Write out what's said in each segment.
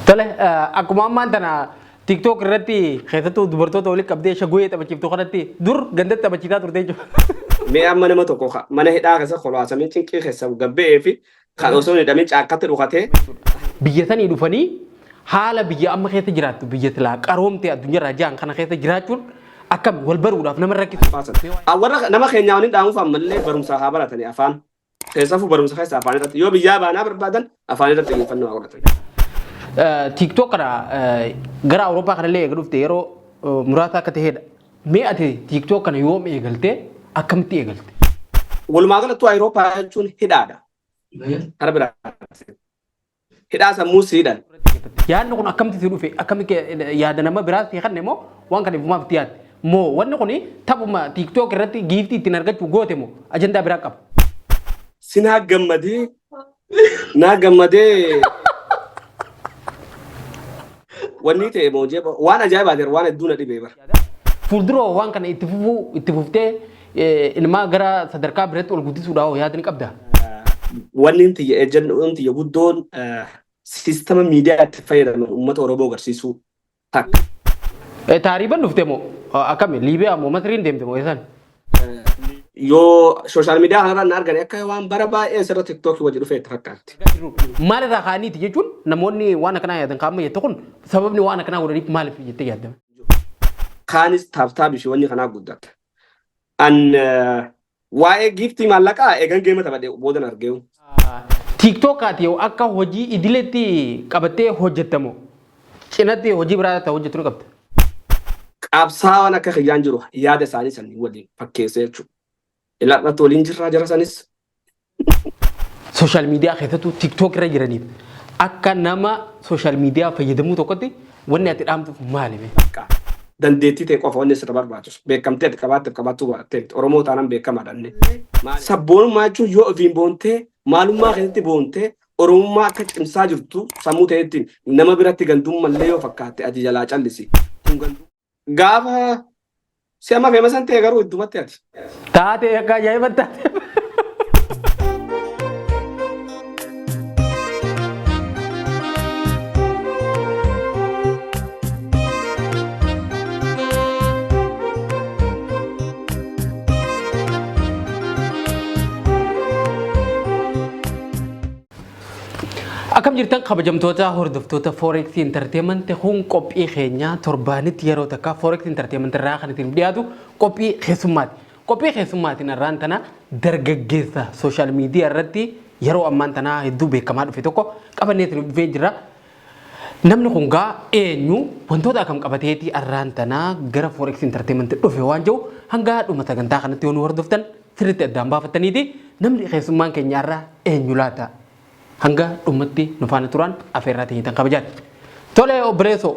Tole, akkuma ammaan tana TikTok irratti keessattuu dubartoota walitti qabdee shaggooyyee taphachiiftu kanatti dur gandatti taphachiisaa turte jechuudha. Mee amma nama tokko mana hidhaa keessa kolaasamee cinqii keessa gabba'ee fi kan osoo hin hidhamin caakkatti dhukatee. Biyya sanii dhufanii haala biyya amma keessa jiraattu, biyya silaa qaroomte addunyaarraa jiran kana keessa jiraachuun akkam wal baruudhaaf nama rakkisu. Warra nama keenyaa waliin dhaamuuf ammallee barumsa haa baratanii afaan. Keessafuu barumsa keessa afaan irratti yoo biyyaa baanaa barbaadan afaan irratti xiyyeeffannoo haa godhatan. TikTok kana gara Awurooppaa kanallee eega dhufte yeroo muraasa akka ta'edha. Mee ati TikTok kana yoom eegalte, akkamitti eegalte? Walumaa galattuu Awurooppaa jechuun hidhaadha. Kara biraa hidhaa sammuu si hidhan. Yaadni kun akkamitti si dhufe? Akkamitti yaada nama biraa si kanne moo waan kana ifumaaf itti yaadde? Moo wanni kun taphuma TikTok irratti giiftii ittiin argachuu goote moo ajandaa biraa qaba? Si naa gammadee naa gammadee wanni ta'e moo jee waan ajaa'ibaa jira, waan hedduu na dhibee bara. Fuuldura waan kana itti fufuu itti fuftee ilmaa gara sadarkaa biratti ol guddisuudhaaf yaadni qabdaa? Wanni tiyya ejjennoon tiyya guddoon siistama miidiyaa itti fayyadaman uummata Oromoo agarsiisuu takka. Taariiban dhufte moo akkami, Liibiyaa moo Masriin deemte moo eessan? Yoo sooshaal miidiyaa kanarraa na argani akka waan bara baay'ee asirra TikTokii wajji dhufee itti fakkaatti. Maalirraa ka'aniiti jechuun namoonni waan akkanaa yaadan kaa'ama jette kun sababni waan akkanaa godhaniif maaliif jettee yaaddame? Kaanis taaptaabii fi wanni kanaa guddata. An waa'ee giiftii maallaqaa eegan geema taphadhe boodan argeewu. TikTok ati akka hojii idileetti qabattee hojjettamoo cinatti hojii biraa ta'u hojjettu ni qabda? Qabsaa'aan akka kiyyaan jiru yaada isaanii sanii waliin fakkeessee jechuudha. Ilaalatti waliin jirraa jara sanis. Sooshaal miidiyaa keessattuu TikTok irra jiraniif akka nama sooshaal miidiyaa fayyadamuu tokkotti wanni ati dhaamtuuf maali? Dandeettii ta'e qofa wanni sirra barbaachisu. Beekamtee ati qabaatteef qabaattuu baattee miti. Oromoo taanaan beekamaadha inni. Sabboonummaa jechuun yoo ofiin boontee maalummaa keessatti boontee Oromummaa akka cimsaa jirtu sammuu ta'eettiin nama biratti gandummallee yoo fakkaatte ati jalaa callisi. Kun gandummaa. Gaafa si amma feemasan ta'e garuu iddumatti ati. Taatee akka ajaa'iba taatee. Akkam jirtan kabajamtoota hordoftoota Forex Entertainment? Kun qophii keenya torbaanitti yeroo takka Forex Entertainment irraa kan isin dhiyaatu qophii keessummaati. Qophii keessummaatiin irraan tana dargaggeessa sooshaal miidiyaa irratti yeroo ammaan tanaa hedduu beekamaa dhufe tokko qabannee isin dhufee jira. Namni kun gaa eenyu, wantoota akkam qabateeti arraan tanaa gara Forex Entertainment dhufe waan jiru hanga dhuma sagantaa kanatti yoo nu hordoftan sirriitti addaan baafattaniiti. Namni keessummaan keenya irraa eenyu laata? Hanga dhumatti nu faana turaan afeerraa teenyitan kabajaati. Tole obboleessoo,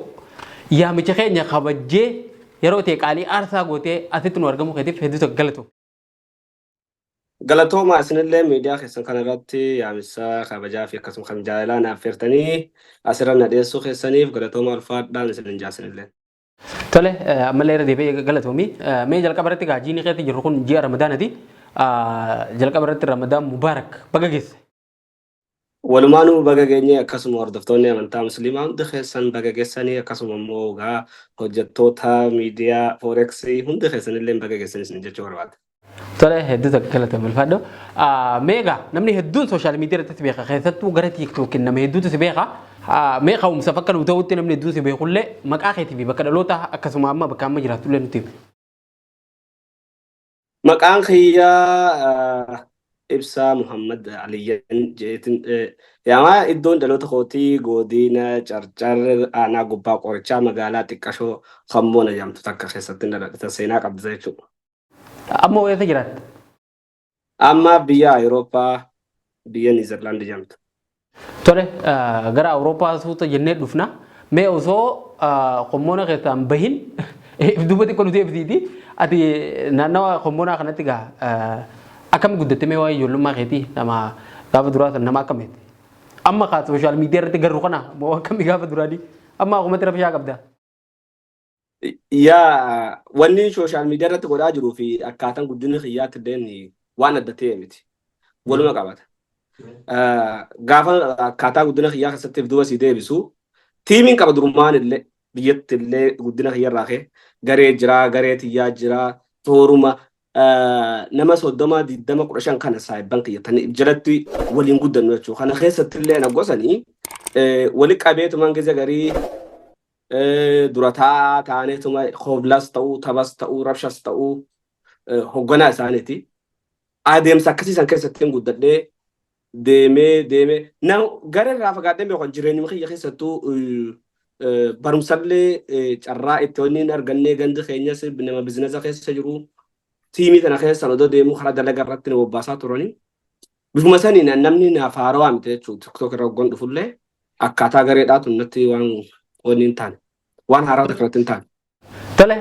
yaamicha keenya kabajjee yeroo ta'e qaalii aarsaa gootee asitti nu argamuu keetiif hedduu tokko galatoom. Galatoomaa isinillee, miidiyaa keessan kana irratti yaamisa kabajaa fi akkasuma kan jaalalaa na affeertanii asirra na dhiyeessuu keessaniif galatooma, ulfaadhaan isinin jaasinillee. Tole, ammallee irra deebi'ee galatoomi. Mee jalqaba irratti gaa jiini keessa jirru kun ji'a Ramadaanati. Jalqaba irratti Ramadaan Mubaarak, baga geesse. Walumaanuu baga geenye. Akkasuma hordoftoonni amantaa musliimaa hundi keessan baga geessanii, akkasuma immoo gaa hojjettoota miidiyaa Forex hundi keessanillee baga geessanii isin jechuu barbaada. Tole, hedduu tokko galatoomi, ulfaadhu. Mee egaa namni hedduun sooshaal miidiyaa irratti si beeka, keessattuu gara TikTokiin nama hedduutu si beeka. Mee ka'umsaaf akka nu ta'utti namni hedduun si beekullee maqaa keetii fi bakka dhalootaa akkasuma amma bakka amma jiraattullee nutti himi. Maqaan kiyyaa Ibsaa Muhammad Aliyyan jeetin yaamaa. Iddoon dhaloota kootii godina Carcar, aanaa Gubbaa Qorichaa, magaalaa xiqqashoo Kammoona jedhamtu takka keessatti dhaladhe, seenaa qabda jechuudha. Amma eessa jiraatta? Amma biyya Awurooppaa, biyya Niizerlaand jedhamtu. Tole, gara Awurooppaa suuta jennee dhufna. Mee osoo kommoona keessaa hin bahin duuba xiqqoo nu deebisiiti. Ati naannawa kommoonaa kanatti gaa akkami guddatte? Mee waa'ee ijoollummaa keetii, nama gaafa duraa sana nama akkamiiti? Amma kaa sooshaal miidiyaa irratti garru kana moo akkami gaafa duraanii? Amma akkumatti rafishaa qabda. Yaa, wanni sooshaal miidiyaa irratti godhaa jiruu fi akkaataan guddinni kiyyaatti illee waan adda ta'e miti. Waluma qabata. Gaafa akkaataa guddina kiyyaa keessatti duuba si deebisu, Tiimiin qaba durumaan illee biyyatti illee guddina kiyyarraa ka'e garee jiraa, garee tiyyaa jiraa, tooruma nama 30, 20, 15 kana saayibban kiyya tan jalatti waliin guddannu jechuudha. Kana keessatti illee na gosanii wali qabeetumaan gize garii dura taa'aa taaneetuma hoblas ta'uu, taphas ta'uu, rabshas ta'uu hogganaa isaaniiti. Adeemsa akkasii san keessatti hin guddadhee deemee deemee na gara irraa fagaadhee beekan jireenyuma kiyya keessattuu barumsallee carraa itti wanni hin argannee gandi keenyas nama bizinasa keessa jiru tiimii tana keessan odoo deemuu karaa dalagaa irratti na bobbaasaa turanii. Bifuma saniin namni naaf haarawaa miti jechuudha. TikTok irra hoggan dhufullee akkaataa gareedhaa tun natti waan wanni hin taane. Waan haarawaa takka natti hin taane. Tole,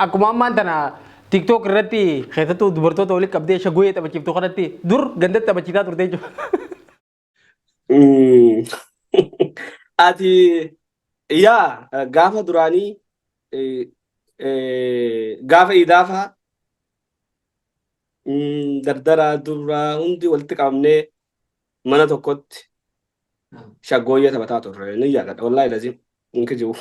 akkuma ammaan tana TikTok irratti keessattuu dubartoota walitti qabdee shaggooyyee taphachiiftu kanatti dur gandatti taphachiisaa turte jechuudha. Ati yaa gaafa duraanii gaafa iidaafaa dardaraa duraa hundi walitti qabamnee mana tokkotti shaggooyyee taphataa turre ni yaadadha, wallaahi lazim hin kijibu,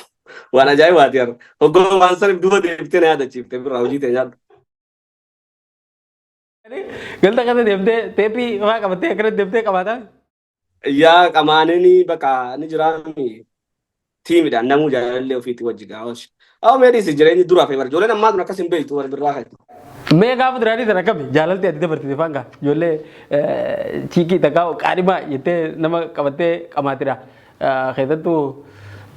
waan ajaa'ibaati. Har'a hoggoo waan saniif duuba deebitee na yaadachiifte birraa hojii ta'e nyaadhu. Galta kana deemtee teephii fa'aa qabattee akkana deemtee qabaataa. Yaa qamaanini bakka ni jiraami tiimidhaan namuu jaalallee ofiitti wajji gaawwas. Awwa mee dhiisi, jireenyi dura fi bara ijoolleen ammaa tun akkas hin beektu warri birraa kan. Mee gaafa duraanii sana akkami jaalalti ati dabarsite faan gaa ijoollee chiikii takkaa qaadhimaa jettee nama qabattee qamaatidha. Keessattuu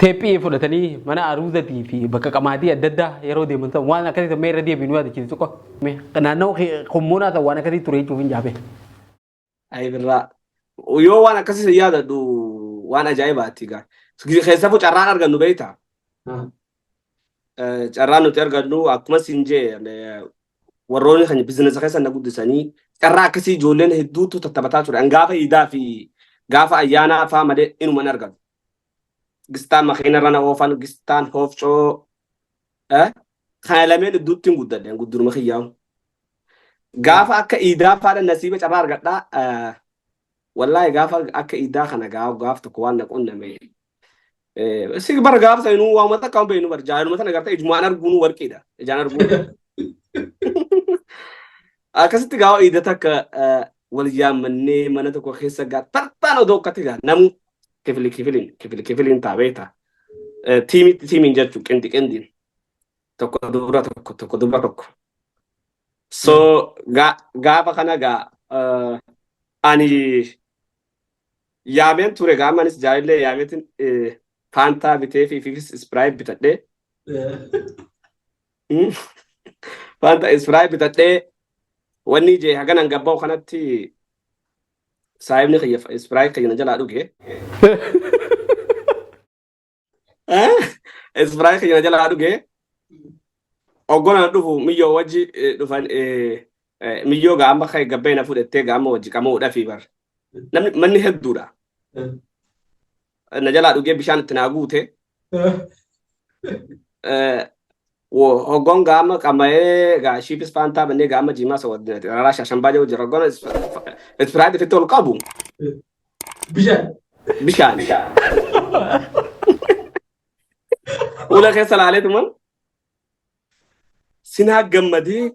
teephii fudhatanii mana aruuzatii fi bakka qamaatii adda addaa yeroo deeman sana waan akkasii sana mee irra deebiin nu yaadachiisu xiqqoo. Mee naannoo kummoonaa sana waan akkasii ture jechuuf hin jaabe. Ayi birraa. Yoo waan akkasii san yaadadhu waan ajaa'ibaati gaa. Keessafuu carraan argannu beektaa? Carraan nuti argannu akkuma siin jee warroonni kan bizinesa keessa na guddisanii carraa akkasii ijoolleen hedduutu tattaphataa ture. An gaafa iidaa fi gaafa ayyaanaa faa malee inuma hin argatu. Gistaan makiina irra na oofan, gistaan hoofcoo kana lameen hedduutti hin guddadhe guddinuma kiyyaa'u. Gaafa akka iidaa faadha nasiiba carraa argadhaa. Wallaahi gaafa akka iidaa kana gaaf tokko waan na qunname. Si bara gaafa sanuu waa uummata akka beeknu bara jaalaluma sana gartee ijumaan arguun warqiidha. Ijaan arguun. Akkasitti gaafa iida takka wal yaammannee mana tokko keessa gaa tartaan odoo akkatti gaa namu kifili kifiliin kifili kifiliin taa beektaa. Tiimitti tiimiin jechuun qindi qindiin. Tokko dubra tokko, tokko dubra tokko. So gaafa kana gaa ani yaameen ture, gaama anis jaalallee yaameetin faantaa bitee fi ififis Sprite bitadhee. Faantaa Sprite bitadhee wanni jee haganan gabba'u kanatti saayibni kiyya Sprite kiyya na jalaa dhuge. Sprite kiyya na jalaa dhuge. Oggona dhufu miyyoo wajji dhufan, miyyoo gaama ka'e gabbee na fudhattee gaama wajji qamuudhafi bar. Namni manni hedduudha. Na jalaa dhugee bishaan itti naa guute. Hoggoon gaama qama'ee gaa shiipis faantaa bannee gaama jiimaa sa wajjin raraa shashambaa jiru jira. Hoggoon Sprite ifitti ol qabu. Bishaan. Bishaan. Fuula keessa laaleetuman si naa gammadee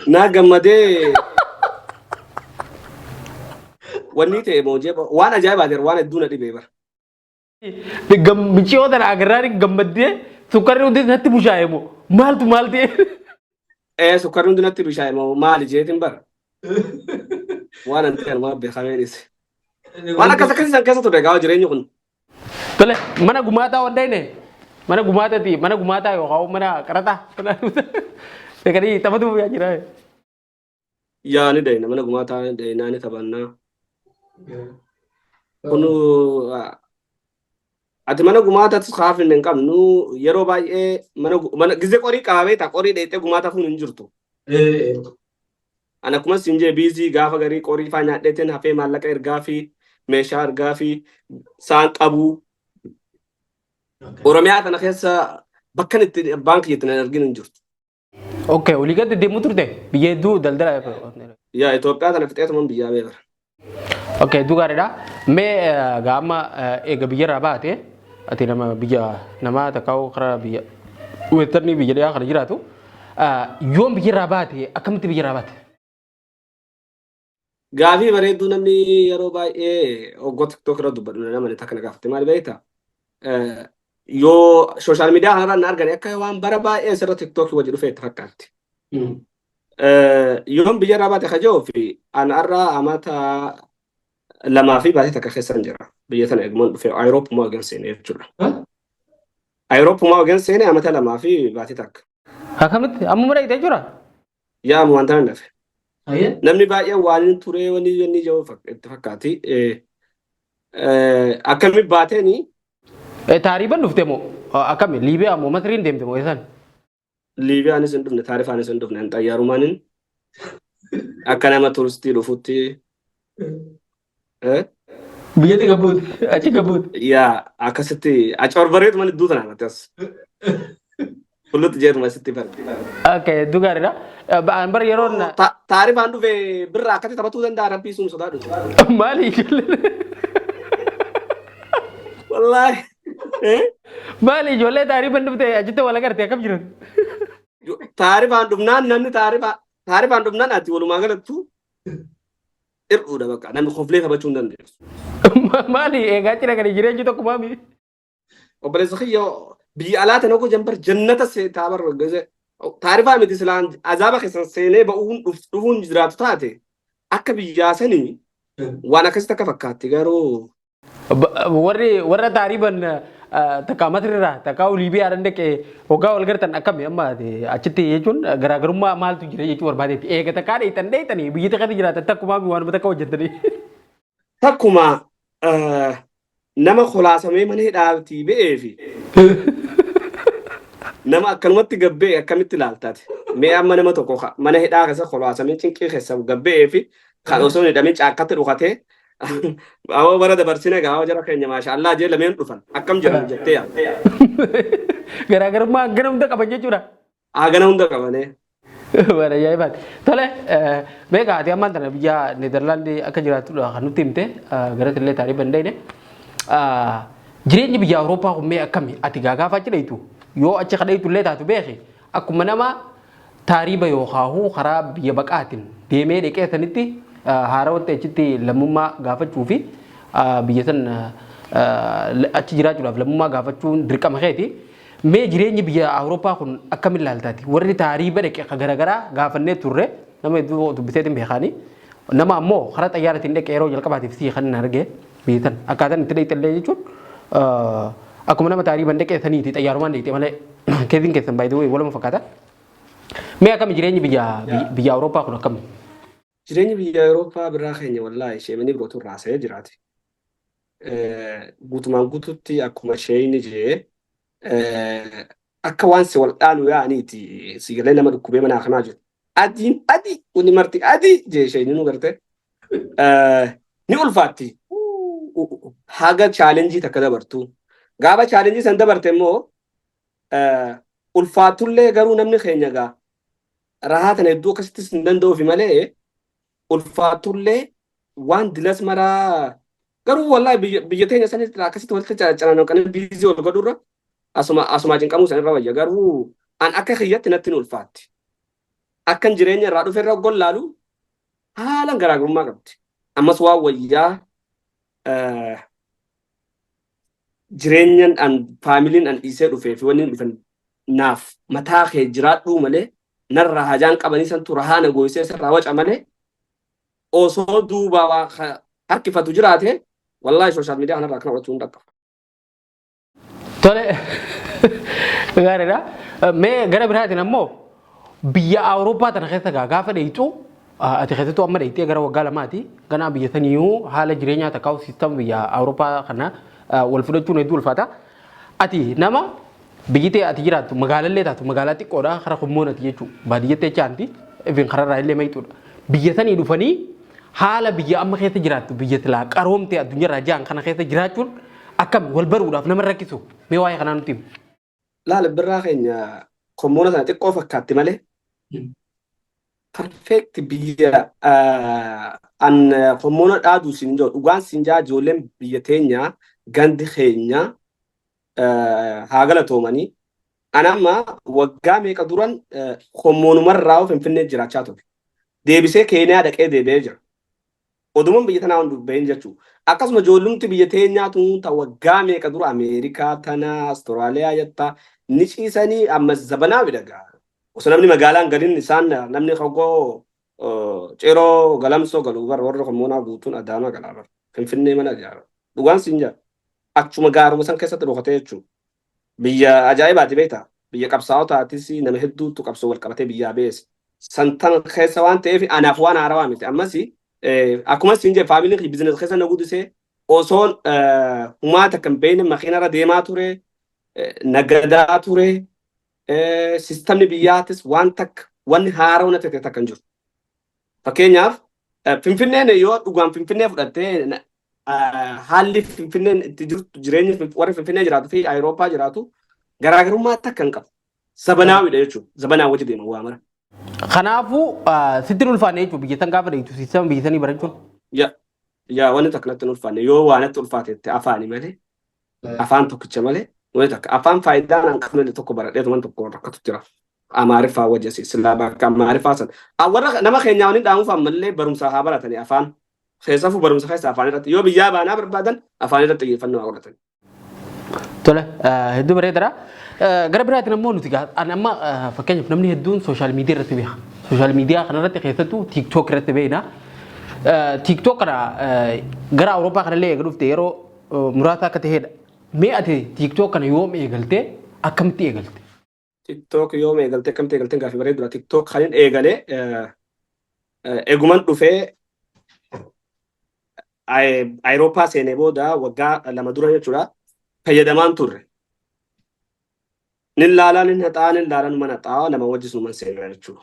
naa gammadee wanni ta'e moojee waan ajaa'ibaati, waan hedduu na dhibee bara. Miciyoo tana agarraan gammaddee sukkarri hundi natti bushaa'e moo maaltu maal ta'e? Ee, sukkarri hundi natti bushaa'e moo maali jeetiin bara. Waan an ta'e maa beekamee dhise. Waan akkas akkasii san keessa ture gaafa jireenyi kun. Tole, mana gumaataa waan ta'ine mana gumaatati, mana gumaataa yookaan mana qaraxaa dhaqanii taphatu yaa jira. Yaa ni dayna, mana gumaataa ni daynaa, ni taphannaa. Kun ati mana gumaatatis kaafne hin qabnu, yeroo baay'ee mana gizee qorii qabamee ta'a, qorii dheexee gumaata fuun hin jirtu. Ani akkuma siin jee biizii gaafa garii qorii faa nyaadheetiin hafee maallaqa ergaa fi meeshaa ergaa fi saan qabu. Oromiyaa kana keessa bakka itti abbaan kiyya itti nan arginu hin jirtu. Okay, olii gadi deemuu turte biyya hedduu daldala. Yaa, Itoophiyaa kana fixeetuman biyyaa beekara. Okay, hedduu gaariidha. Mee gaama eega biyyarraa baate Ati nama biyya namaa takkaa'u karaa biyya weestarnii biyya dhiyaa kana jiraatu. Yoom biyyarraa baate, akkamitti biyyarraa baate? Gaafii bareedduu. Namni yeroo baay'ee oggoo TikTok irra dubbadhu nama takka na gaafate. Maal beektaa? Yoo social media kanarraa na argani akka waan bara baay'ee asirra TikTok wajji dhufee itti fakkaatti. Yoon biyyarraa baate kajoo fi an har'a amata 2 fi baatii 1 keessan jira. Biyya tana eegmoon dhufe Ayiroopumaa eegan seene jechuudha. Ayiroopumaa eegan seene amata 2 fi baatii 1. Akkamitti ammuma dhaqxee jira? Yaa wanta nan dhafe. Namni baay'een waan inni turee wanni inni jiru itti fakkaati. Akkamitti baateeni? Taariiban dhufte moo akkami, Liibiyaa moo Masriin deemte moo eessan? Liibiyaanis hin dhufne, taarifaanis hin dhufne, xayyaarumaan akka nama turistii dhufutti. Biyyatti gabbuute, achi gabbuute. Yaa, akkasitti achi barbareetu iddoo tanaa irratti as. Tullutti jeetuma asitti barre. Okay, hedduu gaariidha. Bara yeroon Taarifaan dhufe birra akkatti taphatuu danda'a, rabbii sun sodaadhu. Maali ijoolleen? Wallaahi. Maali, ijoollee taarifaan dhufte achitti wal agarte akkam jiran? Taarifaan dhufnaan, namni taarifaan dhufnaan ati walumaa galattu hir'uudha bakka namni koflee taphachuu hin dandeessu. Maali, eegaa cina kan jireenyi tokko maami? Obboleessa kiyya, biyya alaa tana koo jambar jannata taabar taarifaa miti, silaan azaaba keessan seenee ba'uun dhufuun jiraatu taate akka biyyaa sanii waan akkasitti akka fakkaatti garuu. Warri warra taariban takka Masrirraa takka Liibiyaa dhaqee hoggaa wal gartan akkami amma achitti jechuun garaagarummaa maaltu jira jechuu barbaadeetti? Eega takkaa dheeytan dheeytanii biyyi takka jiraatan takkumaa waanuma takka hojjetanii. Takkuma nama kolaasamee mana hidhaatii ba'ee fi nama akkanumatti gabbee akkamitti ilaaltaati? Mee amma nama tokko mana hidhaa keessa kolaasamee cinqii keessa gabbee fi kan osoo hin hidhamin caakkatti dhukatee awoo bara dabarsine gaafa jara keenya maasha Allah jee lameen dhufan akkam jiran jettee yaadda? Garaagarummaa hangana hunda qaban jechuudha. Hagana hunda qabanee. Waan ajaa'ibaati. Tole, beekaa ati ammaan tana biyya Neezerlaandii akka jiraattudha kan nutti himte, gara illee taarifa hin dheeyne. Jireenyi biyya Awurooppaa kun mee akkami? Ati gaafa achi dheeytu, yoo achi ka dheeytu illee taatu beeki, akkuma nama taariiba yookaan karaa biyya baqaatiin deemee dhaqee sanitti haarawatti achitti lammummaa gaafachuu fi biyya san achi jiraachuudhaaf lammummaa gaafachuun dirqama keeti. Mee jireenyi biyya Awurooppaa kun akkamiin ilaaltaati? Warri taariiba dhaqe ka garaagaraa gaafannee turre, nama hedduu dubbiseetiin beekaanii. Nama ammoo karaa xayyaaratiin dhaqe yeroo jalqabaatiif sii kan hin arge biyya san. Akkaataan itti dhaqxe illee jechuun akkuma nama taariiban dhaqe saniiti, xayyaarumaan dhaqxe malee keessiin keessan baay'ee waluma fakkaata. Mee akkami jireenyi biyya Awurooppaa kun akkami? Jireenyi biyya Awurooppaa biraa keenya wallaahi sheemanii birootu irraa haasa'ee jiraate. Guutumaan guututti akkuma sheeyni jee akka waan si wal dhaalu yaa'aniiti si galee nama dhukkubee manaa kanaa jiru. Adiin adii, wanni marti adii jee sheeyni nu garte. Ni ulfaatti. Haga challenge takka dabartu. Gaafa challenge san dabarte immoo ulfaattullee, garuu namni keenya gaa rahaa tana hedduu akkasittis hin danda'uufi malee ulfaattullee waan dilas maraa garuu wallahi biyya teenya sanitti akkasitti walitti cananaqanii busy wal godhurra asuma asumaa cinqamuu sanirra wayya, garuu an akka kiyyatti natti hin ulfaatti. Akkan jireenya irraa dhufe irra gollaalu haalan garaagarummaa qabdi. Ammas waan wayyaa jireenyan an faamiliin an dhiisee dhufee fi wanni dhufan naaf mataa kee jiraadhuu malee narraa hajaan qabanii santu rahaa na gooysee sarraa waca malee osoo duuba waa harkifatu jiraate wallahi social media kanarraa akkana godhachuu hin dhaqqabu. Tole, gaariidha. Mee gara biraatiin ammoo biyya Awurooppaa tana keessa gaafa dheeyxu, ati keessattuu amma dheeyxee gara waggaa 2ti, ganaa biyya saniyyuu haala jireenyaa takkaa'u system biyya Awurooppaa kana wal fudhachuun hedduu ulfaata. Ati nama biyyi ta'e ati jiraattu magaalallee taatu magaalaa xiqqoodha, kara kummoonati jechuudha. Baadiyyatti jechaanti ifin kararraa illee mayxuudha. Biyya sanii dhufanii haala biyya amma keessa jiraattu, biyya silaa qaroomtee addunyaarraa jiran kana keessa jiraachuun akkam, wal baruudhaaf nama rakkisu? Mee waa'ee kanaa nutti himi. Laala birraa keenya, kommoona sana xiqqoo fakkaatti malee perfect biyya an kommoona dhaaduu siin jiru dhugaan siin jaa. Ijoolleen biyya teenya gandi keenya Haa galatoomanii. Ani amma waggaa meeqa duran hommoonumarraa Finfinnee jiraachaa ture. Deebisee Keeniyaa dhaqee deebi'ee jira. Oduman biyya tanaa hundi bahin jechuudha. Akkasuma ijoollumti biyya teenyaa tun ta waggaa meeqa dura Ameerikaa tana, Awustiraaliyaa jettaa ni ciisanii amma zabanaa midhagaa. Osoo namni magaalaan galin isaan namni hoggoo Ciroo Galamsoo galu bar warra hommoonaa guutuun Adaamaa galaa bar. Finfinnee mana ijaara. Dhugaan siin jira. Achuma gaaruma san keessatti dhokatee jechuudha. Biyya ajaa'ibaati beektaa? Biyya qabsaa'otaatis nama hedduutu qabsoo wal qabatee biyyaa beese. Santan keessa waan ta'eef anaaf waan haarawaa miti. Ammas akkuma siin jedhe faamiliin kiyya business keessa na guddisee osoon humaa takka hin beekne makiinarra deemaa ture, nagadaa ture, sistamni biyyaatis waan takka wanni haarawaa natti ta'e takka hin jiru. Fakkeenyaaf, Finfinneen yoo dhugaan Finfinnee fudhattee, haalli Finfinneen itti jirtu, jireenyi warri Finfinnee jiraatu fi Awurooppaa jiraatu garaagarummaa takka hin qabu. Zabanaawidha jechuudha. Zabanaa wajji deema waa mara. Kanaafuu sitti hin ulfaanne jechuudha biyya san gaafa dheeytu siistama biyya sanii barachuun. Yaa, wanni takka natti hin ulfaanne. Yoo waa natti ulfaate afaani malee, afaan tokkicha malee, wanni takka afaan faayidaa naan qabne tokko baradheetu tokko rakkatu jira. Amaariffaa wajji asii silaa bakka Amaariffaa san. Warra nama keenyaa waliin dhaamuuf ammallee barumsa haa baratanii, afaan. Keessafuu barumsa keessa afaan irratti yoo biyyaa baanaa barbaadan afaan irratti xiyyeeffannoo haa godhatan. Tole, hedduu bareedaadha. Gara biraatiin ammoo nuti ani amma fakkeenyaaf namni hedduun social media irratti beeka. Social media kanarratti keessattuu TikTok irratti beekna. TikTok kana gara Awurooppaa kanallee eega dhufte yeroo muraasa akka ta'edha. Mee ati TikTok kana yoom eegalte, akkamitti eegalte? TikTok yoom eegalte, akkamitti eegalte gaaffii bareeduudha. TikTok kan inni eegale eeguman dhufee Awurooppaa seenee booda waggaa 2 dura jechuudha, fayyadamaan turre. Nin laalaa, nin haxaa, nin laalaa, numa haxaa, nama wajjis numan seenaa jechuudha.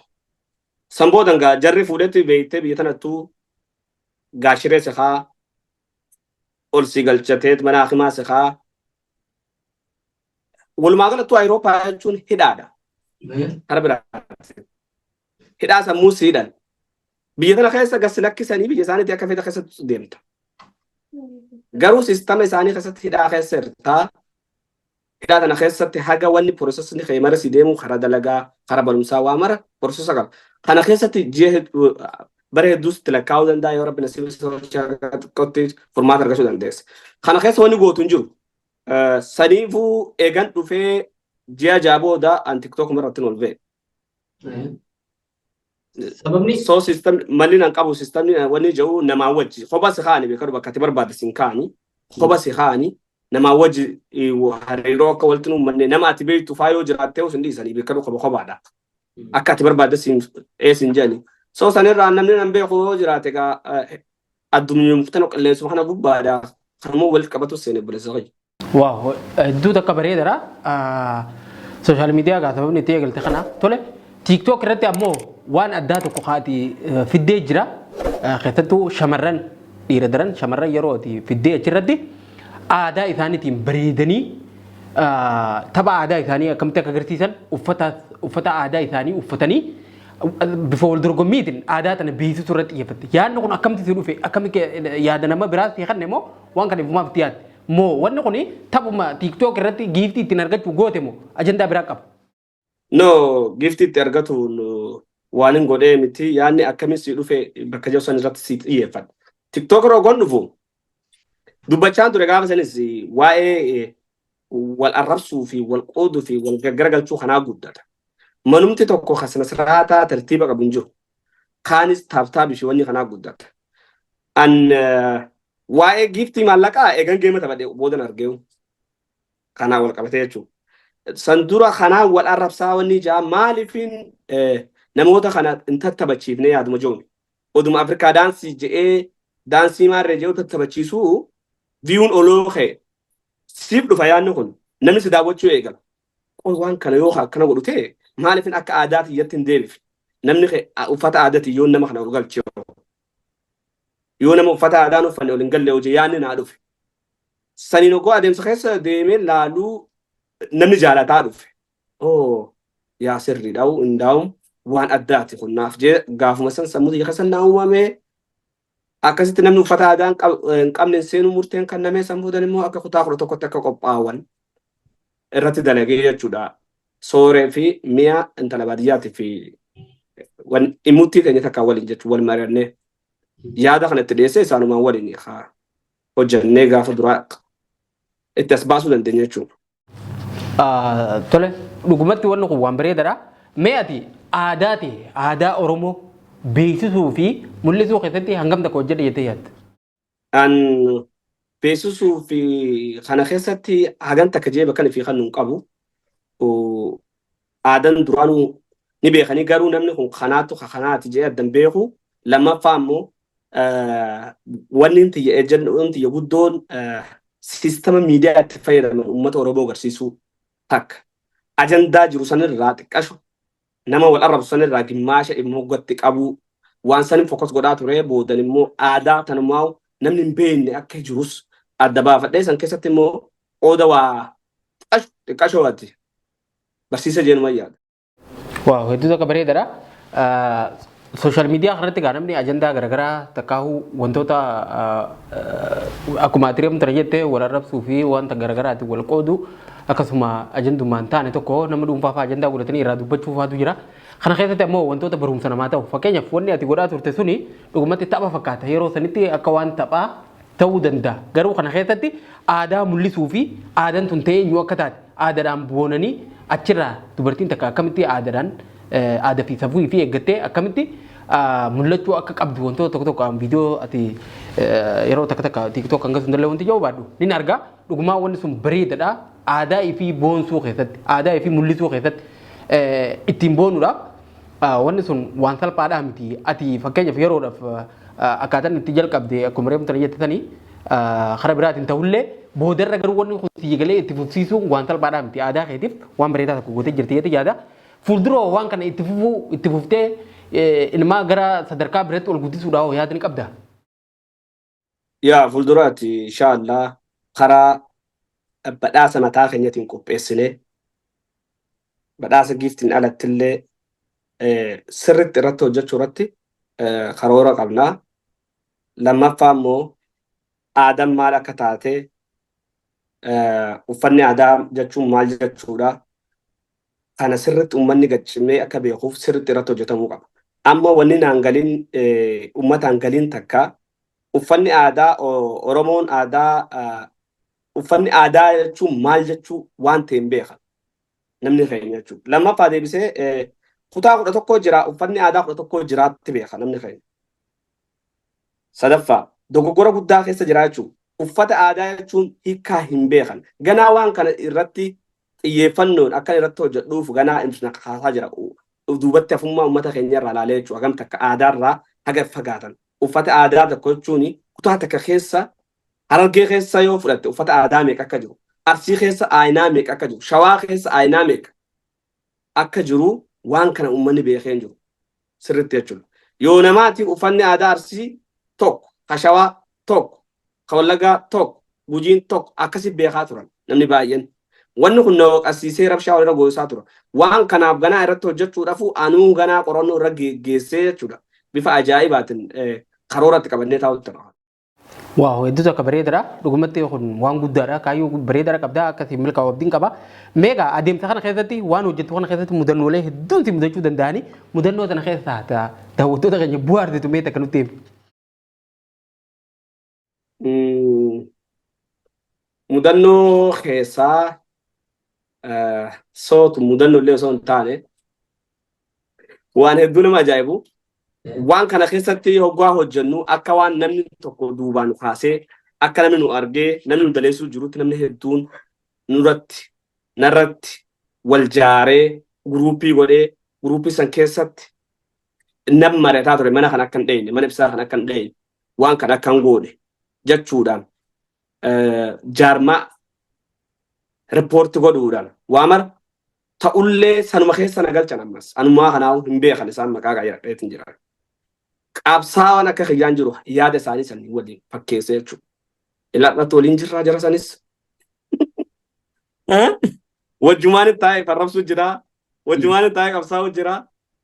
San boodan gaa jarri fuudhetti beektee biyya tanattuu gaashiree sikaa ol si galchatee mana hakimaa sikaa. Walumaa galattuu Awurooppaa jechuun hidhaadha. Kara biraatti. Hidhaa sammuu si hidhan. Biyya tana keessa gas lakkisanii biyya isaaniitti akka fedha keessatti deemta. Garuu siistama isaanii keessatti hidhaa keessa jirtaa. Hidhaa tana keessatti haga wanni processni kee mara si deemu, karaa dalagaa, karaa barumsaa, waa mara processa qaba. Kana keessatti ji'a bara hedduus itti lakkaa'uu danda'a, yoo rabbi nasiiba xiqqootti furmaata argachuu dandeessa. Kana keessa wanni gootu hin jiru. Saniifuu eegan dhufee ji'a 6 booda an TikTok irratti ol ba'e. Sababni? So system malli nan qabu, systemni wanni jedhu namaa wajji kopha si kaa'ani beekadu, bakka ati barbaadde sin kaa'ani, kopha si kaa'ani, namaa wajji hariiroo akka walitti hin uummanne, nama ati beektu faa yoo jiraatte sin dhiisanii beekadu, kopha kophaadha. Akka ati barbaadde sin eessin jedhani. So sanirraa namni nan beeku yoo jiraate egaa addunyuma tana qilleensuma kana gubbaadha. Kanammoo walitti qabatu seene buleessa kiyya. Wow, hedduu takka bareedaadha. Social media gaa sababni itti eegalte kana. Tole, TikTok irratti ammoo waan addaa tokko kaati fiddee jira. Keessattuu shamarran, dhiira daran shamarran yeroo ati fiddee achirratti aadaa isaaniitiin bareedanii tapha aadaa isaanii akkamitti akka agarsiisan, uffata aadaa isaanii uffatanii bifa wal dorgommiitiin aadaa tana beeksisuu irratti xiyyeeffatte. Yaadni kun akkamitti si dhufe? Akkamitti yaada nama biraas si kanne moo waan kana ifumaaf itti yaadde? Moo wanni kun taphuma TikTok irratti giiftii ittiin argachuu goote moo ajandaa biraa qaba? No, giiftii itti argatu waan hin godhee miti. Yaadni akkamiin si dhufe bakka jiru san irratti si xiyyeeffadha. TikTok yeroo gon dhufu dubbachaan ture gaafa sanis waa'ee wal arrabsuu fi wal qooduu fi wal gaggaragalchuu kanaa guddata. Manumti tokko kan siraataa tartiiba qabu hin jiru. Kaanis tap tap fi wanni kanaa guddata. An waa'ee giiftii maallaqaa eegan game taphadhe boodan argeewu. Kanaa wal qabatee jechuudha. San dura kanaa wal arrabsaa wanni ijaa maaliifin namoota kana hin tattabachiifne yaaduma jiruun. Oduma Afrikaa daansii je'ee daansii maarree je'u tattabachiisuu viewun oloo ka'e siif dhufa, yaadni kun namni si daawwachuu eegala. Qoy, waan kana yoo akkana godhu ta'e maaliifin akka aadaa tiyyatti hin deebifne? Namni uffata aadaatiin yoo nama kana ol galche, yoo nama uffata aadaan uffanne ol hin galle hojii yaadni naa dhufe. Saniin ogoo adeemsa keessa deemee laaluu namni jaalataa dhufe. Oo, yaa sirriidha, hundaa'u waan addaati kun naaf jee gaafuma san sammuu kiyya keessa naa uumame. Akkasitti namni uffata aadaa hin qabne hin seenuu murteen kan namee san boodan immoo akka kutaa 11tti akka qophaa'an. Irratti dalagee jechuudha. Sooree fi mi'a intala baadiyyaatii fi dhimmuuttii keenya takka waliin jechuudha wal mari'annee yaada kana itti dhiyeessee isaanumaan waliin hojjannee gaafa duraa itti as baasuu dandeenya jechuudha. Tole, dhugumatti wanni kun waan bareedaadha. Mee ati aadaa ta'e aadaa Oromoo beeksisuu fi mul'isuu keessatti hangam takka hojjedha jettee yaadda? An beeksisuu fi kana keessatti hagan takka jee bakka fi kan nun qabu. Aadaan duraanuu ni beekanii, garuu namni kun kanaatu kanaati jee addan beeku. Lammaffaa immoo wanni tiyya ejjennoon tiyya guddoon siistama miidiyaa itti fayyadaman uummata Oromoo agarsiisuu takka. Ajandaa jiru sanirraa xiqqasho nama wal arrabsu sanirraa gimmaasha immoo gatti qabuu waan sanin focus godhaa ture. Boodan immoo aadaa tanumaa namni hin beekne akka jirus adda baafadhee san keessatti immoo qooda waa xiqqashoo ati barsiisa jeenuma yaada. Waaw, hedduu takka bareedaadha. Social media kanarratti gaa namni ajandaa garaagaraa takkaahuu wantoota akkuma ati reefu tana jette wal arrabsuu fi wanta garaagaraatiin wal qoodu, akkasuma ajandumaan taane tokko nama dhuunfaa fa'aa ajandaa godhatanii irraa dubbachuu fa'aatu jira. Kana keessatti ammoo wantoota barumsa namaa ta'u, fakkeenyaaf wanni ati godhaa turte suni dhugumatti tapha fakkaata, yeroo sanitti akka waan taphaa ta'uu danda'a. Garuu kana keessatti aadaa mul'isuu fi aadaan tun ta'ee eenyu akka taate aadaadhaan boonanii achirraa dubartiin takka akkamitti aadaadhaan aadaa fi safuu fi eeggattee akkamitti mul'achuu akka qabdu wantoota tokko tokko viidiyoo ati yeroo takka takka TikTok hanga sun illee wanti jiru baadhu nin argaa. Dhugumaa wanni sun bareedaadha. Aadaa fi boonsuu keessatti, aadaa fi mul'isuu keessatti ittiin boonuudhaaf wanni sun waan salphaadhaa miti. Ati fakkeenyaaf yeroodhaaf akkaataan itti jalqabde akkuma reefu tana jettanii karaa biraatiin ta'ullee, boodarra garuu wanni kun sii galee itti fufsiisuun waan salphaadhaa miti. Aadaa keetiif waan bareedaa tokko gootee jirti jettee yaada. Fuuldura waan kana itti fufuu, itti fuftee ilmaa gara sadarkaa biratti ol guddisuudhaaf yaada ni qabda. Yaa, fuulduraatti inshaallah karaa badhaasa mataa keenyatiin qopheessinee badhaasa giiftiin alattillee sirritti irratti hojjechuu irratti karoora qabna. Lammaffaa immoo aadaan maal akka taate, uffanni aadaa jechuun maal jechuudha. Kana sirritti uummanni gaccimee akka beekuuf sirritti irratti hojjetamuu qaba. Amma wanni naan galiin uummataan galiin takka uffanni aadaa Oromoon aadaa uffanni aadaa jechuun maal jechuu waan ta'e hin beekan namni keenya jechuudha. Lammaffaa deebisee kutaa 11 jira, uffanni aadaa 11 jiraatti beeka namni keenya. Sadaffaa dogoggora guddaa keessa jira jechuudha. Uffata aadaa jechuun hiikkaa hin beekan. Ganaa waan kana irratti xiyyeeffannoon akka irratti hojjedhuuf ganaa ibsina kaasaa jira. Duubatti hafummaa uummata keenya irraa ilaalee jechuudha. Hagam takka aadaarraa haga fagaatan. Uffata aadaa tokko jechuun kutaa takka keessa, Harargee keessa yoo fudhatte uffata aadaa meeqa akka jiru, Arsii keessa aayinaa meeqa akka jiru, Shawaa keessa aayinaa meeqa akka jiru waan kana uummanni beekee hin jiru. Sirriitti jechuudha. Yoo namaati uffanni aadaa Arsii tokko, ka Shawaa tokko, ka Wallaggaa tokko, Gujiin tokko akkasi beekaa turan namni baay'een. Wanni kun na waqasiisee rabshaa walirra goosaa tura. Waan kanaaf ganaa irratti hojjechuudhaafu anuu ganaa qorannoo irra geessee jechuudha. Bifa ajaa'ibaatiin karooratti qabannee taa'utti jira. Waaw, hedduu takka bareedaadha. Dhugumatti kun waan guddaadha. Kaayyoo bareedaadha qabda. Akkasii milkaa'u abdiin qaba. Meeqa adeemsa kana keessatti, waan hojjettu kana keessatti mudannoolee hedduun si mudachuu danda'anii, mudannoo sana keessaa daawwattoota keenya bu'aa arsitu mee takka nutti himi. Mudannoo keessaa sootu mudannoo illee osoo hin taane waan hedduu nama ajaa'ibu. Waan kana keessatti hoggaa hojjennu akka waan namni tokko duubaan nu kaasee, akka namni nu argee namni nu daleessuu jirutti, namni hedduun nurratti narratti wal jaaree guruupii godhee guruupii san keessatti nam mari'ataa ture, mana kana akka hin dheenye, mana ibsaa kana akka hin dheenye, waan kana akka hin goone jechuudhaan jaarmaa report godhuudhaan waa mara ta'ullee sanuma keessa na galchan. Ammas anumaa kanaa hin beekan isaan maqaa qayyadheetiin jira. Qabsaawaan akka kiyyaan jiru yaada isaanii sanii waliin fakkeessee jechuudha. Ilaalladhatu waliin jirraa jara sanis. Wajjumaan taa'ee farrabsuu jira. Wajjumaan taa'ee qabsaa'uu jira.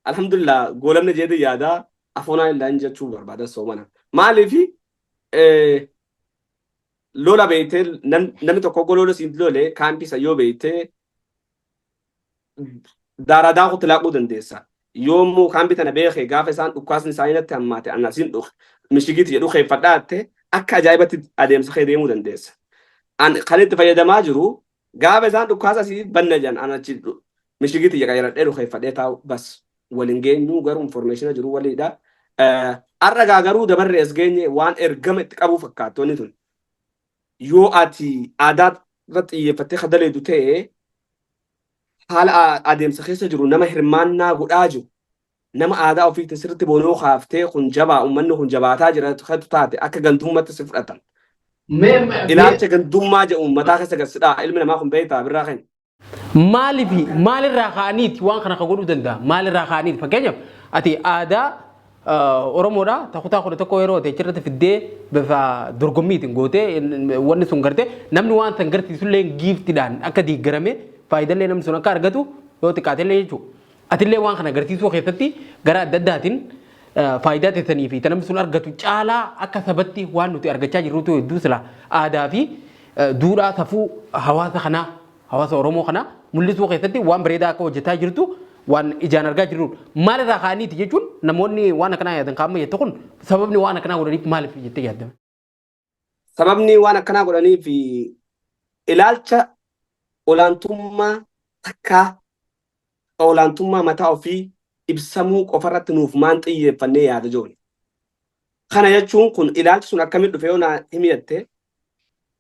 Alhamdulillah, goolamne jedhee yaada afoonaa illaa jechuu barbaada soomana. Maaliif lola beeytee namni tokko lola siin lole kaampii san yoo beeytee Daaraa daakutti laaquu dandeessa. Yoo immoo kaambii tana beekee gaafa isaan dhukkaasni isaanii natti hammaate an asiin dhufe mishigiiti jedhu keeffadhaatte akka ajaa'ibatti adeemsa kee deemuu dandeessa. An kan itti fayyadamaa jiru gaafa isaan dhukkaasa asii banna jedhan an achi mishigii tiyya qayyaradhee dhukeeffadhee taa'u bas waliin geenyu garuu information jiru waliidha. Har'a gaa garuu dabarree as geenye waan ergama itti qabuu fakkaatti wanni tun. Yoo ati aadaa irratti xiyyeeffattee ka daleedu ta'e haala adeemsa keessa jiru nama hirmaannaa godhaa jiru nama aadaa ofiitiin sirriitti boonuu kaaftee kun jabaa uummanni kun jabaataa jira katu taate akka gandummaatti si fudhatan. Ilaalcha gandummaa jedhu uummataa keessa gassidhaa ilmi namaa kun beektaa birraa keenya. Maalifi maalirraa ka'aniiti waan kana ka godhuu danda'a? Maalirraa ka'aniiti? Fakkeenyaaf ati aadaa Oromoodha ta kutaa 11 yeroo ta'e achirratti fiddee bifa dorgommiitiin gootee wanni sun gartee namni waan san garsiisullee giiftiidhaan akka deeggarame faayidallee namni sun akka argatu yoo xiqqaatellee jechuudha. Atillee waan kana agarsiisuu keessatti gara adda addaatiin faayidaa teessanii fi ta namni sun argatu caalaa akka sabatti waan nuti argachaa jirrutu hedduu sila aadaa fi duudhaa safuu hawaasa kanaa hawaasa Oromoo kana mul'isuu keessatti waan bareedaa akka hojjetaa jirtu waan ijaan argaa jirrudha. Maalirraa ka'aniiti jechuun namoonni waan akkanaa yaadan kaa'amma jette kun sababni waan akkanaa godhaniif maaliif jettee yaadda? Sababni waan akkanaa godhaniif ilaalcha olaantummaa takkaa olaantummaa mataa ofii ibsamuu qofarratti nuuf maan xiyyeeffannee yaada jooni. Kana jechuun kun ilaalchi sun akkamitti dhufe yoo naa himi jette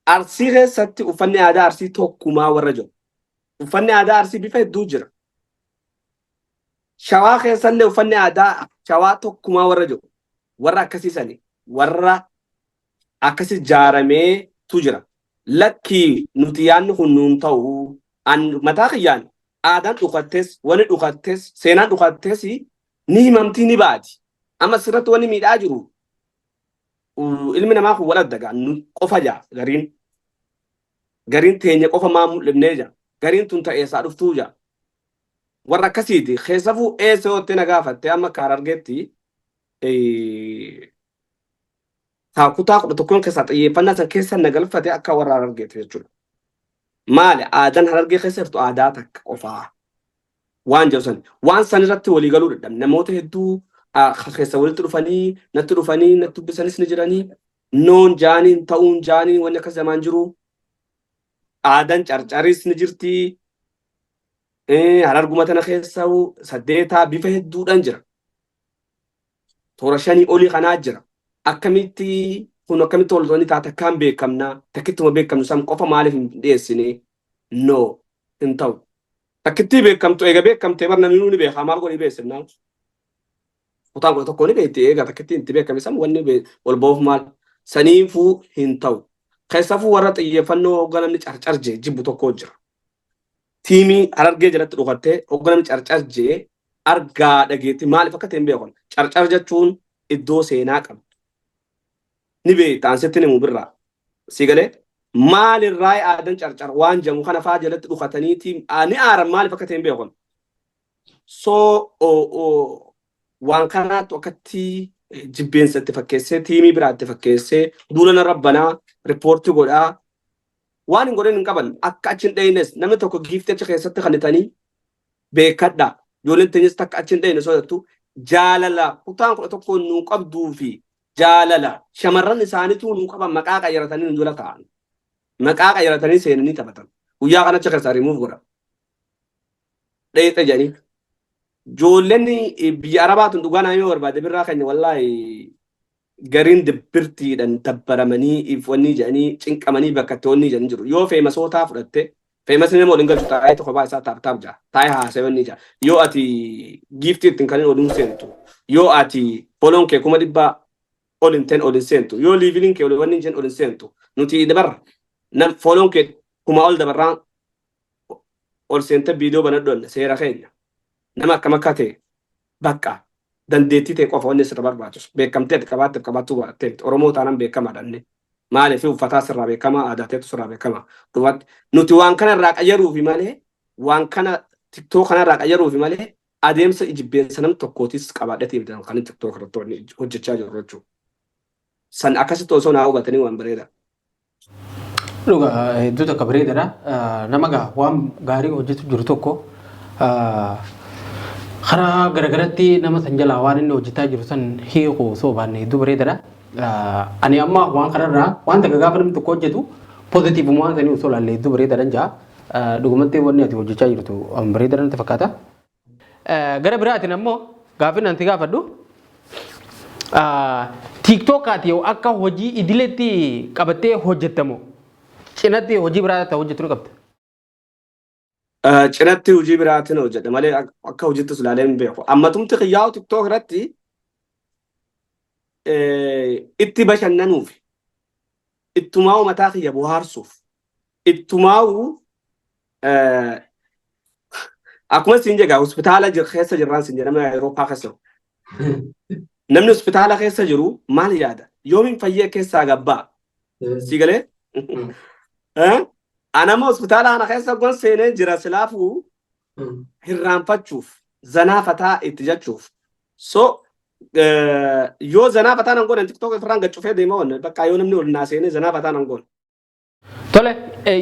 Arsii keessatti uffanni aadaa Arsii tokkumaa warra jiru. Uffanni aadaa Arsii bifa hedduu jira. Shawaa keessallee uffanni aadaa Shawaa tokkumaa warra jiru. Warra akkasii sani warra akkasi jaarameetu jira. Lakkii nuti yaadni kun nuun ta'u an mataa kiyyaan aadaan dhukattes wani dhukattes seenaan dhukattes ni himamtii ni baati. Amma sirratti wani miidhaa jiru ilmi namaa kun wal adda gaa nu qofa jaa gariin gariin teenya qofa maa mul'ifnee jaa gariin tun ta'eessaa dhuftuu jaa warra akkasiiti keessafuu eessa yoo na gaafatte amma akka Harargeetti taa kutaa 11 keessaa xiyyeeffannaa san keessa na galfate akka warra Harargeeti jechuudha. Maali aadaan Harargee keessa jirtu aadaa takka qofaa. Waan jedhu san waan san irratti walii galuu dadhabne. Namoota hedduu keessa walitti dhufanii natti dhufanii natti dubbisanis ni jiranii noon jaaniin ta'uun jaaniin wanni akkas jamaan jiru aadaan carcaris ni jirti. Hararguma tana keessa saddeetaa bifa hedduudhaan jira. Toora shanii olii kanaa jira. Akkamitti kun akkamitti ol taate akkaan beekamna takkittuma beekamnu san qofa maaliif hin dhiyeessine? No, hin ta'u. Takkittii beekamtu eega beekamtee bar namni ni beekaa maal godhii beeksifnaan. Kutaan 11 ni beekti eega takkittiin itti beekame san wanni ol ba'uuf maal saniifuu hin ta'u. Keessafuu warra xiyyeeffannoo hogga namni carcar jee jibbu tokko jira. Tiimii Harargee jalatti dhokattee hogga namni carcar jee argaa dhageetti maaliif akka ta'e hin beekan. Carcar jechuun iddoo seenaa qabdu. Ni beekta ansitti ni birraa. Si galee maalirraa aadan carcar waan jedhamu kana faa jalatti dhukataniiti ni aaran maaliif akka ta'e hin beekan. So waan kanaatu akkatti jibbeensa itti fakkeessee tiimii biraa itti fakkeessee duula narra banaa riippoortii godhaa waan hin godhin hin qaban akka achi hin dhayines namni tokko giiftii achi keessatti kannitanii beekadha. Ijoolleen teenyas takka achi hin dhayine sodattu jaalala kutaan 11 nuu qabduu fi jaalala shamarran isaaniitu nuu qaban maqaa qayyaratanii nu jala taa'an. Maqaa qayyaratanii seenanii taphatan. Guyyaa kana achi keessaa rimuuf godha. Dheexa jedhanii. Ijoolleen biyya Arabaa tun dhugaa naa yoo barbaade birraa keenya wallaahi gariin dibbirtiidhaan dabbaramanii wanni jedhanii cinqamanii bakka itti wanni jedhanii jiru. Yoo feemasootaa fudhatte feemasni nama waliin galchu taa'ee tokko baa isaa taap taap jaa taa'ee haasa'e wanni jaa. Yoo ati giiftii ittiin kan ol hin seentu yoo ati foloon kee 100,000 ol hin ta'in ol hin seentu yoo liiviliin kee ol wanni hin ol hin seentu nuti dabarra nam foloon kee 1000 ol dabarraan ol seente viidiyoo banadhu seera keenya nama akkam akka ta'e bakka dandeettii ta'e qofa wanni sirra barbaachisu beekamtee ati qabaatteef qabaattuu baattee miti. Oromoo taanaan beekamaadha inni. Maaliif uffataa sirraa beekamaa aadaa ta'etu sirraa beekama. Dhumatti nuti waan kana irraa qayyaruufi malee waan kana TikTok kana irraa qayyaruufi malee adeemsa jibbeensa nam tokkootis qabaadheeti miti kan TikTok irratti wanni hojjechaa jiru jechuudha. San akkasitti osoo naa hubatanii waan bareeda. Dhuga hedduu takka bareedaadha. Nama gaa waan gaarii hojjetu jiru tokko Karaa garagaratti nama san jalaa waan inni hojjetaa jiru san hiiku osoo baanne hedduu bareedaadha. Ani amma waan kanarraa waan takka gaafa namni tokko hojjetu positive waan sanii osoo ilaalle hedduu bareedaadha jaa. Dhugumatti wanni ati hojjechaa jirtu bareedaadha natti fakkaata. Gara biraatiin ammoo gaaffiin anti gaafadhu TikTok ati akka hojii idileetti qabattee hojjettamu cinatti hojii biraa ta'u hojjettu ni qabda. Cinatti hojii biraatiin hojjedha malee akka hojiittis ilaalee hin beeku. Ammatumti kiyyaa'u TikTok irratti itti bashannanuuf, ittumaa'u mataa kiyya bohaarsuuf, ittumaa'u akkuma siin jedha hospitaala keessa jirraan siin jedhama Awurooppaa keessa jiru. Namni hospitaala keessa jiru maal yaada? Yoomiin fayyee keessaa gabbaa? Si galee? Anama hospitaala kana keessa gon seenee jira silaafuu hirraanfachuuf, zanaa fataa itti jechuuf. So yoo zanaa fataa nan godhan TikTok irraan gad cufee deema wanne bakka yoo namni ol naa seenee zanaa fataa nan godhan. Tole,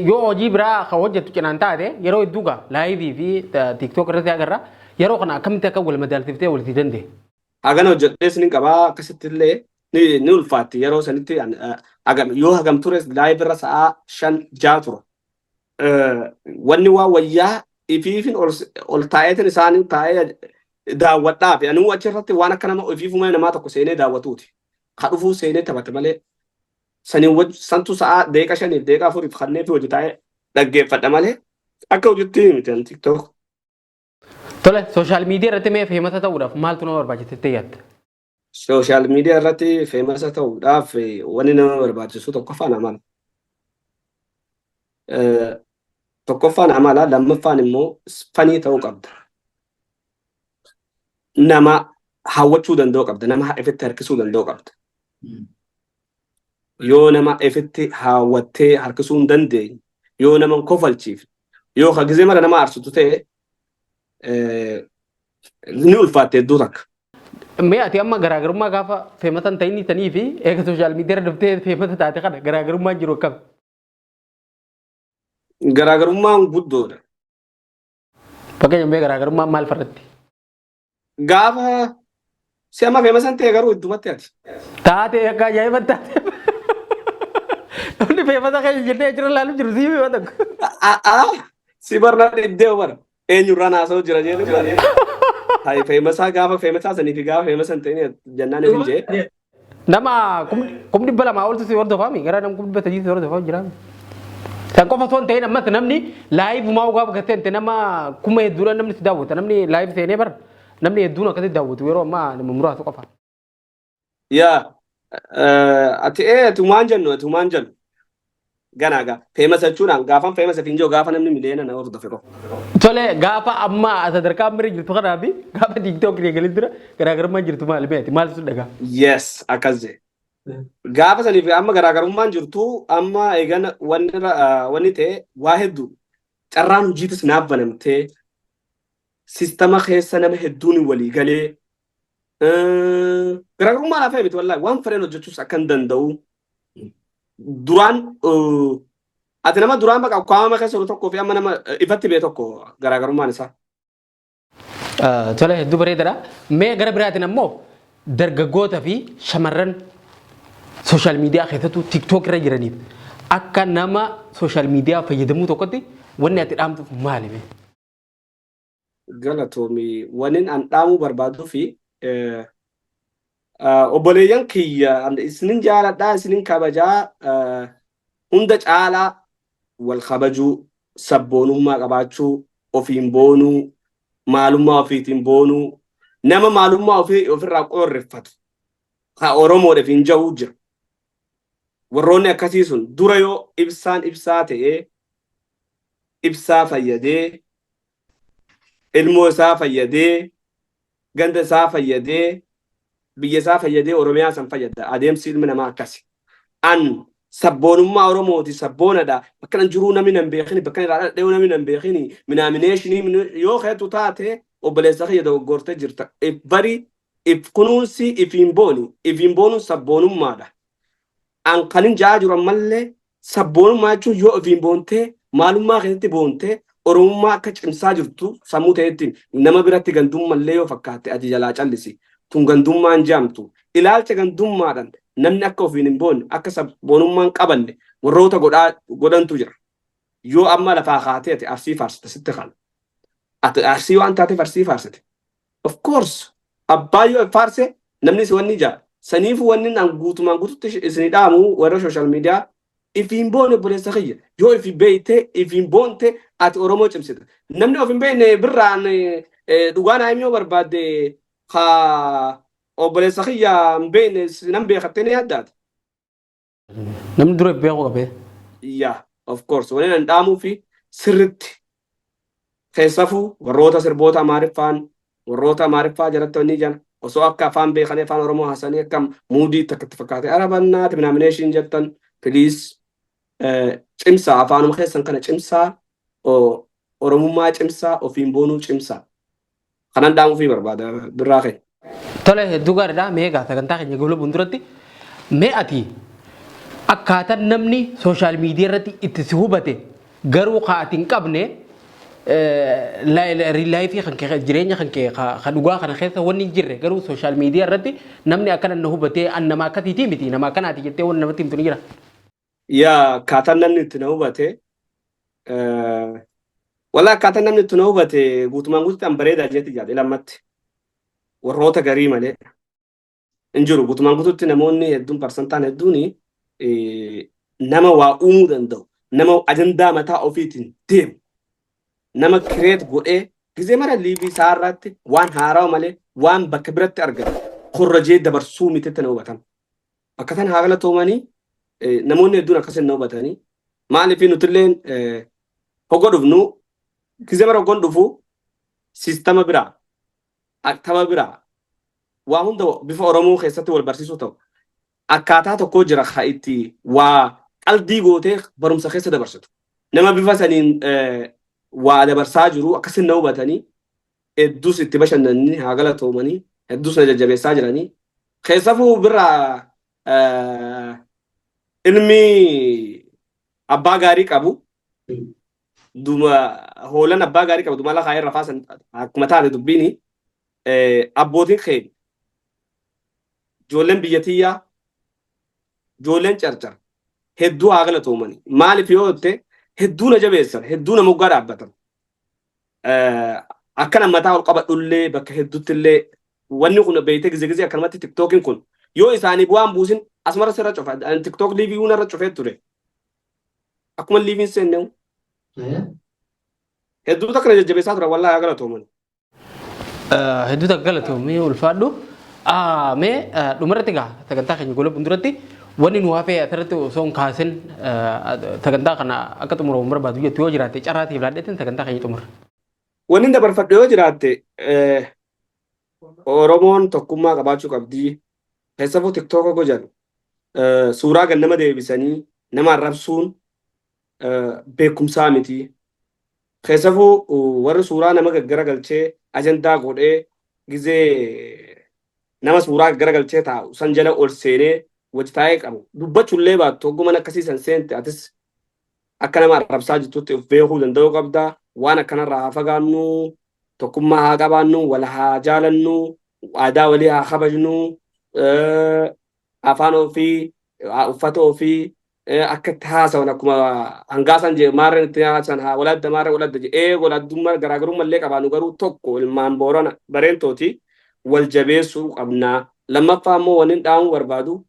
yoo hojii biraa kan hojjettu cinaan taate yeroo hedduu gaa live fi TikTok irratti agarra, yeroo kana akkamitti akka wal madaalsiftee walitti danda'e? Hagana hojjedhees ni qabaa, akkasitti illee ni ulfaatti yeroo sanitti yoo hagam ture live irra sa'aa 5-6 tura. Wanni waa wayyaa ifiifin ol taa'eetin isaanii taa'ee daawwadhaa fi anuu achirratti waan akka nama ifiifuma namaa tokko seenee daawwatuuti. Ka dhufuu seenee taphate malee saniin santu sa'aa deeqa 5f deeqa 4f kanneen fi hojii taa'ee dhaggeeffadha malee akka hojiitti miti an TikTok. Tole, social media irratti mee famous ta'uudhaaf maaltu nama barbaachisa jettee yaadda? Social media irratti famous ta'uudhaaf wanni nama barbaachisu tokkoffaan amala. Tokkoffaan amala, lammaffaan immoo funny ta'uu qabda. Nama hawwachuu danda'uu qabda. Nama ifitti harkisuu danda'uu qabda. Yoo nama ifitti hawwattee harkisuu hin dandeenye, yoo nama hin kofalchiifne, yoo ka gizee mara nama aarsitu ta'e, ni ulfaatte hedduu takka. Mee ati amma garaagarummaa gaafa famous hin ta'in tanii fi eega social media irra dhuftee famous taate kana garaagarummaan jiru akkam? Garaagarummaan guddoodha. Fakkeenya mee garaagarummaan maal farratti? Gaafa si amma famous ta'e garuu iddumatti ati. Taate akka ajaa'iba taate. Namni famous keessa jennee achirra ilaalu jiru sii hima tokko. Si barna dhibbee bara. Eenyurraan haasa'u jira jedhu. Hayi, famous gaafa famous sanii fi gaafa famous hin ta'in jennaan isin jee. Nama 200,000 oltu si hordofaami, gara nama 300,000 si hordofaa jira. San qofa osoo hin ta'in ammas namni live maa gaafa gattee nama kuma hedduudhaan namni si daawwata, namni live seenee bara namni hedduun akkasitti daawwatu yeroo ammaa nama muraasa qofa. Yaa, ati ati waan jennu ganaa gaa famous jechuudhaan gaafan famous fi injoo gaafa namni miliyoona na hordofe qofa. Tole, gaafa amma sadarkaa amma irra jirtu kanaa fi gaafa TikTok eegalee dura garaagarummaan jirtu maali beeti, maal sun dhagaa? Yes, akkas jee. Gaafa saniif amma garaagarummaan jirtu amma eegan wanni ta'e waa hedduu carraan hojiitis naaf banamtee, system keessa nama hedduun walii galee, garaagarummaa laafee miti, wallaahi waan fedhan hojjechuus akka hin danda'u. Duraan ati nama duraan baqa qaama keessa jiru tokkoo fi amma nama ifatti bee tokko garaagarummaan isaa. Tole, hedduu bareedaadha. Mee gara biraatiin ammoo dargaggoota fi shamarran social media keessattuu TikTok irra jiraniif akka nama social media fayyadamuu tokkotti wanni ati dhaamtuuf maali mee? Galatoomi, waniin an dhaamuu barbaaduu fi obboleeyyan kiyya isinin jaaladhaa, isinin kabajaa, hunda caalaa wal kabajuu, sabboonummaa qabaachuu, ofiin boonuu, maalummaa ofiitiin boonuu, nama maalummaa ofii ofirraa qorreffatu ka Oromoodhaaf hin ja'uu jira. Warroonni akkasii sun dura yoo ibsaan ibsaa ta'ee ibsaa fayyadee, ilmoo isaa fayyadee, ganda isaa fayyadee, biyya isaa fayyadee, Oromiyaa san fayyada. Adeemsi ilmi namaa akkasi. An sabboonummaa Oromooti, sabboonadha. Bakka nan jiruu namni nan beekini, bakka irraa dhaladhee namni nan beekini, minaamination yoo keetu taate obboleessa kiyya dogoggortee jirta. If bari, if kunuunsi, ifiin booni. Ifiin boonuun sabboonummaadha. An kanin ja'aa jiru ammallee sabboonummaa jechuun yoo ofiin boontee, maalummaa keessatti boontee, Oromummaa akka cimsaa jirtu sammuu ta'etti nama biratti gandummallee yoo fakkaatte ati jalaa callisi. Tun gandummaan jaamtu. Ilaalcha gandummaadhaan namni akka ofiin hin boonne, akka sabboonummaan qabanne warroota godhantu jira. Yoo amma lafaa kaatee ati Arsii faarsite sitti kana. Ati Arsii waan taateef Arsii faarsite. Of course, abbaa yoo faarse namni si wanni jaa. Saniifuu wanni an guutumaan guututti isinii dhaamu, warra social media, ifiin boone, obboleessa kiyya. Yoo ifi beeyte, ifiin boonte, ati Oromoo cimsita. Namni of hin beekne birraan dhugaa naa yoo barbaadde ka obboleessa kiyya hin beekne nan beekattee ni yaaddaati. Namni dura beekuu qabee. Yeah, of course. Wani nan dhaamuu fi sirritti keessafuu warroota sirboota Amaariffaan, warroota Amaariffaa jalatti wanni jan osoo akka afaan beekanii afaan Oromoo haasanii akka muudii takka itti fakkaate arabannaati minaamineeshin jettan, please cimsaa, afaanuma keessan kana cimsaa, Oromummaa cimsaa, ofiin boonuu cimsaa. Kanan dhaamuu fi barbaada, birraa kee. Tole, hedduu gaariidha. Mee egaa sagantaa keenya goolabuun duratti, mee ati akkaataan namni social media irratti itti si hubate garuu ka ati hin qabne, real life kan kee, jireenya kan kee ka dhugaa kana keessa wanni hin jirre, garuu social media irratti namni akkana na hubatee, an nama akkasiitii miti, nama akkanaati jettee wanni namatti himtu ni jira. Yaa, akkaataan namni itti na hubate, wala akkaataan namni itti na hubate guutumaan guututti an bareedaa jetti jaadhe lammatti. Warroota garii malee hin jiru. Guutumaan guututti namoonni hedduun, parsantaan hedduun, nama waa uumuu danda'u, nama ajandaa mataa ofiitiin deemu, nama create godhee gizee mara live isaa irratti waan haarawaa malee waan bakka biratti argatu korrajee dabarsuu mititti na hubatan. Bakka tana haa galatoomanii, namoonni hedduun akkasin na hubatanii. Maaliif, nutilleen hogga dhufnu, gizee mara hoggan dhufu, siistama biraa, tapha biraa, waa hunda bifa Oromoo keessatti wal barsiisuu ta'u akkaataa tokko jira ka itti waa qaldii gootee barumsa keessa dabarsitu. Nama bifa saniin waa dabarsaa jiru akkasin na hubatanii, hedduus itti bashannananii, haa galatoomanii, hedduus na jajjabeessaa jiranii. Keessafuu birraa, ilmi abbaa gaarii qabu duma hoolan abbaa gaarii qabu dumala kaayee rafaa akkuma taate dubbiini, abbootiin keenya, ijoolleen biyya tiyyaa, ijoolleen Carcar hedduu haa galatoomani. Maaliif yoo jette, hedduu na jabeessan, hedduu na moggaa dhaabbatan. Akkana mataa ol qabadhullee bakka hedduutti illee wanni kun beeyte, gize gize akkanumatti TikTokiin kun yoo isaanii bu'aan buusin asumarra sirra cufa. TikTok live narra cufee ture. Akkuma liveiin seenne hedduu takka na jajjabeessaa ture, wallaahi haa galatooman. Hedduu takka galatoomii, ulfaadhu. Mee dhumarratti gaa sagantaa keenya gola duratti wanni nu hafee asirratti osoo hin kaasin sagantaa kana akka xumuramu barbaadu jettu yoo jiraatte, carraatiif laadheetiin sagantaa keenya xumura. Wanni dabarfadhu yoo jiraatte, Oromoon tokkummaa qabaachuu qabdi. Keessafuu TikToka gojan suuraa gan nama deebisanii nama arrabsuun beekumsaa miti. Keessafuu warri suuraa nama gaggaragalchee ajandaa godhee, gizee nama suuraa gaggaragalchee taa'u san jala ol seenee wajji taa'ee qabu dubbachuullee baattu, hogguman akkasii san seente atis akka nama arrabsaa jirtutti of beekuu danda'uu qabda. Waan akkanarraa haa fagaannu, tokkummaa haa qabaannu, wal haa jaalannu, aadaa walii haa kabajnu, afaan ofii, uffata ofii akka itti haasawan, akkuma hangaasan jee maarreen itti haasawan haa waladda maarreen waladda jee ee waladdummaa garaagarummaa illee qabaannu, garuu tokko ilmaan Boorana Bareentooti, wal jabeessuu qabnaa. Lammaffaa immoo wanni dhaamuu barbaadu,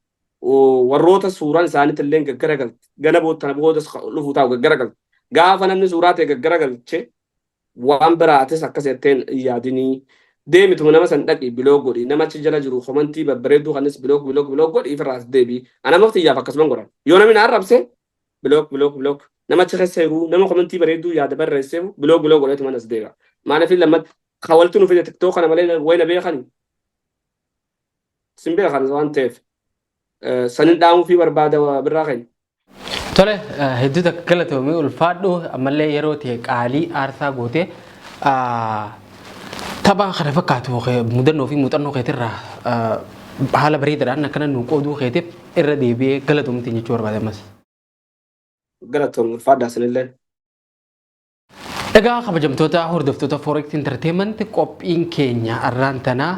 warroota suuraan isaaniitti illee gaggaragalti gana booda boodas dhufuu taa'u gaggaragalti. Gaafa namni suuraa ta'e gaggaragalche waan biraatis akkas jetteen hin yaadinii, deemituma nama san dhaqi block godhi, nama achi jala jiru komantii babbareedduu kanis block, block, block godhi, ifirraa as deebi. Ana maftiyyaaf akkasuman godhan. Yoo namni na arrabse block, block, block, nama achi keessa jiru, nama komantii bareedduu yaada barreesseef block, block godheetuma as deeba. Maaliif, lammat kawaltu nu fide TikTok kana malee wayna beekani sin beekan waan ta'eef sanin dhaamuu fi barbaada, birraa keenya. Tole, hedduu takka galatoomii, ulfaadhu. Ammallee yeroo ta'e qaalii aarsaa gootee tapha kana fakkaatu mudannoo fi muuxannoo keetirraa haala bareedaadhaan akkana nu qooduu keetiif irra deebi'ee galatoomtiin jechuu barbaade ammas. Galatoomii, ulfaadhaa isinillee. Egaa kabajamtoota hordoftoota Forex Entertainment, qophiin keenya arraan tanaa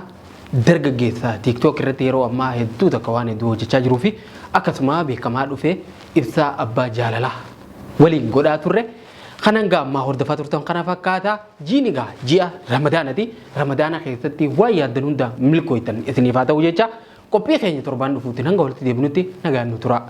dargaggeessa TikTok irratti yeroo ammaa hedduu takka waan hedduu hojjechaa jiruu fi akkasuma beekamaa dhufe Ibsaa Abbaa Jaalalaa waliin godhaa turre. Kan hanga ammaa hordofaa turtan kana fakkaata. Jiin egaa ji'a Ramadaanati. Ramadaana keessatti waan yaaddan hunda milkooytan isiniif haa ta'u jecha, qophii keenya torbaan dhufuutiin hanga walitti deebinutti nagaan nu tura.